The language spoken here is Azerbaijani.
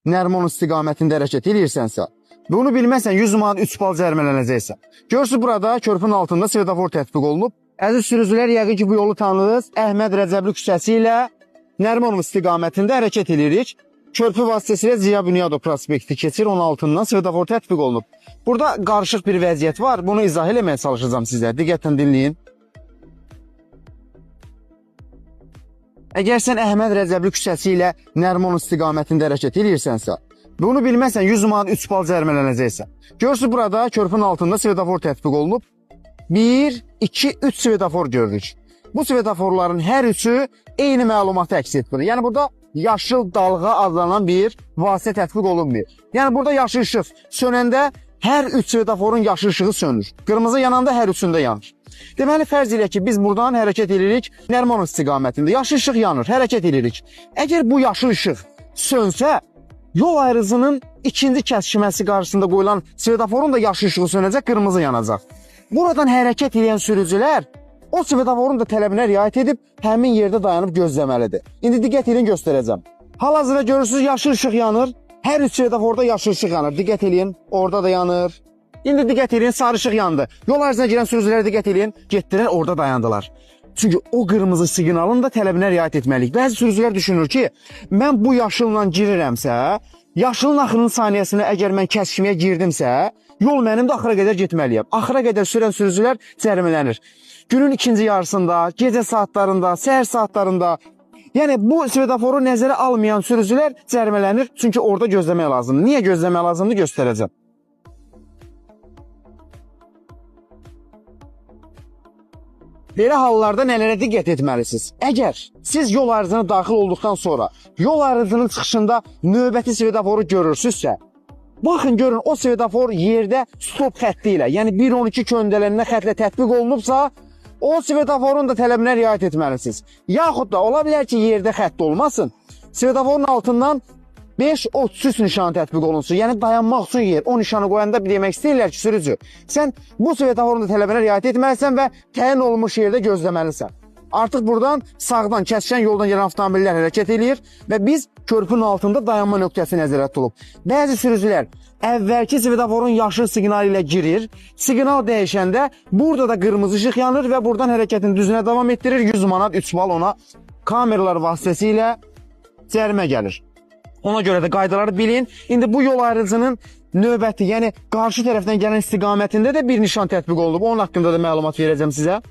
Nərimanov istiqamətində hərəkət edirsənsə, bunu bilməsən 100 manat 3 bal cərimələnəcəksən. Görürsüz burada körpünün altında svetofor tətbiq olunub. Əziz sürücülər, yəqin ki bu yolu tanıdınız. Əhməd Rəcəbli küçəsi ilə Nərimanov istiqamətində hərəkət edirik. Körpü vasitəsilə Ziya Bünyadov prospekti keçir, onun altından svetofor tətbiq olunub. Burada qarışıq bir vəziyyət var. Bunu izah eləməyə çalışacağam sizə. Diqqətlə dinləyin. Əgər sən Əhməd Rəcəbli küçəsi ilə Nərimanov istiqamətində hərəkət edirsənsə, bunu bilməsən 100 manat 3 bal cərimələnəcəksən. Görürsüz burada körpünün altında svetofor tətbiq olunub. 1, 2, 3 svetofor görürük. Bu svetoforların hər üçü eyni məlumatı əks etdirir. Yəni burada yaşıl dalğa adlanan bir vasitə tətbiq olunmuyor. Yəni burada yaşıl işıq sönəndə hər üç svetoforun yaşıl işığı sönür. Qırmızı yananda hər üçündə yanır. Deməli fərz eləyək ki, biz buradan hərəkət edirik Nərimanov istiqamətində. Yaşıl işıq yanır, hərəkət edirik. Əgər bu yaşıl işıq sönsə, yol ayrıcının ikinci kəsişməsi qarşısında qoyulan svetoforun da yaşıl işığı sönəcək, qırmızı yanacaq. Buradan hərəkət edən sürücülər o svetoforun da tələbinə riayət edib həmin yerdə dayanıb gözləməlidir. İndi diqqət edin göstərəcəm. Hal-hazırda görürsüz yaşıl işıq yanır. Hər üç svetoforda yaşıl işıq yanır. Diqqət eləyin, orada da yanır. İndi diqqət eləyin, sarı işıq yandı. Yol ayrıcına girən sürücülərə diqqət eləyin, getdilər orada dayandılar. Çünki o qırmızı siqnalın da tələbinə riayət etməliyik. Bəzi sürücülər düşünür ki, mən bu yaşılla girirəmsə, yaşılın axırıncı saniyəsinə əgər mən kəsişməyə girdimsə, yol mənim də axıra qədər getməliyəm. Axıra qədər sürən sürücülər cərimələnir. Günün ikinci yarısında, gecə saatlarında, səhər saatlarında, yəni bu svetoforu nəzərə almayan sürücülər cərimələnir. Çünki orada gözləmək lazımdır. Niyə gözləmək lazımdır göstərəcəm. Belə hallarda nələrə diqqət etməlisiniz? Əgər siz yol ayrıcına daxil olduqdan sonra yol ayrıcının çıxışında növbəti svetoforu görürsünüzsə, baxın görün o svetofor yerdə stop xətti ilə, yəni 1.12 köndələninə xətlə tətbiq olunubsa, o svetoforun da tələbinə riayət etməlisiniz. Yaxud da ola bilər ki, yerdə xətt olmasın. Svetoforun altından 5.33 nişanı tətbiq olunsun. Yəni dayanmaq üçün yer. O nişanı qoyanda demək istəyirlər ki, sürücü, sən bu svetoforun da tələbinə riayət etməlisən və təyin olunmuş yerdə gözləməlisən. Artıq buradan sağdan kəsişən yoldan gələn avtomobillər hərəkət eləyir və biz körpünün altında dayanma nöqtəsi nəzərdə tutulub. Bəzi sürücülər əvvəlki svetoforun yaşıl siqnalı ilə girir. Siqnal dəyişəndə burada da qırmızı işıq yanır və buradan hərəkətini düzünə davam etdirir. 100 manat 3 bal ona kameralar vasitəsilə cərimə gəlir. Ona görə də qaydaları bilin. İndi bu yol ayrıcının növbəti, yəni qarşı tərəfdən gələn istiqamətində də bir nişan tətbiq olunub. Onun haqqında da məlumat verəcəm sizə.